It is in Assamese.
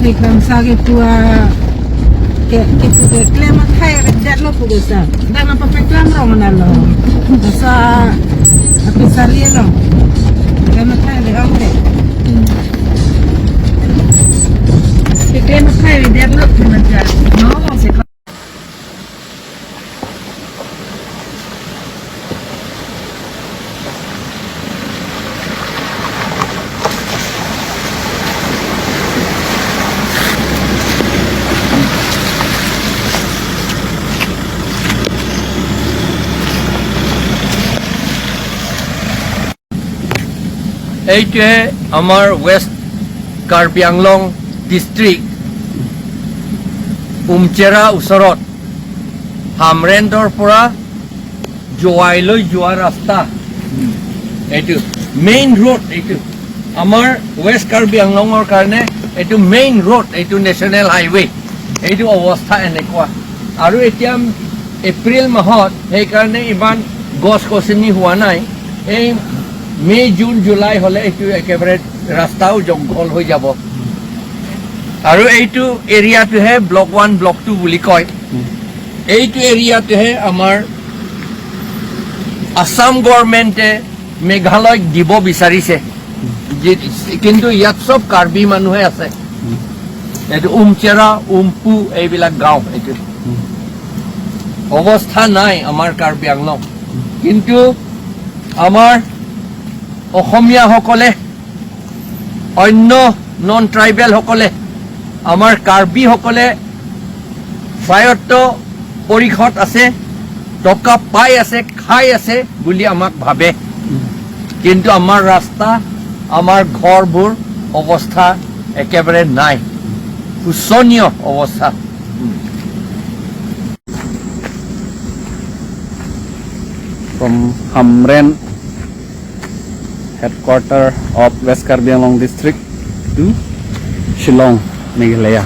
Ke ke klem thai dat lo pu sa da ma pa klem rong na lo sa api sari lo klem thai le ong ke klem thai le dat lo pu na ja no c'est. এইটোৱে আমাৰ ৱেষ্ট কাৰ্বি আংলং ডিষ্ট্ৰিক্ট উমচেৰা ওচৰত হামৰেণ্ডৰ পৰা জোৱাইলৈ যোৱা ৰাস্তা। এইটো মেইন ৰোড। এইটো আমাৰ ৱেষ্ট কাৰ্বি আংলঙৰ কাৰণে এইটো মেইন ৰোড, এইটো নেশ্যনেল হাইৱে। এইটো অৱস্থা এনেকুৱা। আৰু এতিয়া এপ্ৰিল মাহত সেইকাৰণে ইমান গছ গছনি হোৱা নাই। এই মে' জুন জুলাই হ'লে এইটো একেবাৰে ৰাস্তাও জংঘল হৈ যাব। আৰু এইটো এৰিয়াটোহে ব্লক 1 ব্লক 2 বুলি কয়। এইটো এৰিয়াটোহে আমাৰ আছাম গভৰ্ণমেণ্টে মেঘালয়ক দিব বিচাৰিছে, কিন্তু ইয়াত চব কাৰ্বি মানুহে আছে। এইটো উমচেৰা, উমপু এইবিলাক গাঁও। এইটো অৱস্থা নাই আমাৰ কাৰ্বি আংলং। কিন্তু আমাৰ অসমীয়াসকলে, অন্য নন ট্ৰাইবেলসকলে, আমাৰ কাৰ্বিসকলে স্বায়ত্ত পৰিষদ আছে, টকা পাই আছে, খাই আছে বুলি আমাক ভাবে। কিন্তু আমাৰ ৰাস্তা, আমাৰ ঘৰবোৰ অৱস্থা একেবাৰে নাই, শোচনীয় অৱস্থা। From Hamren, headquarter of West Karbi Anglong district to Shillong, Meghalaya.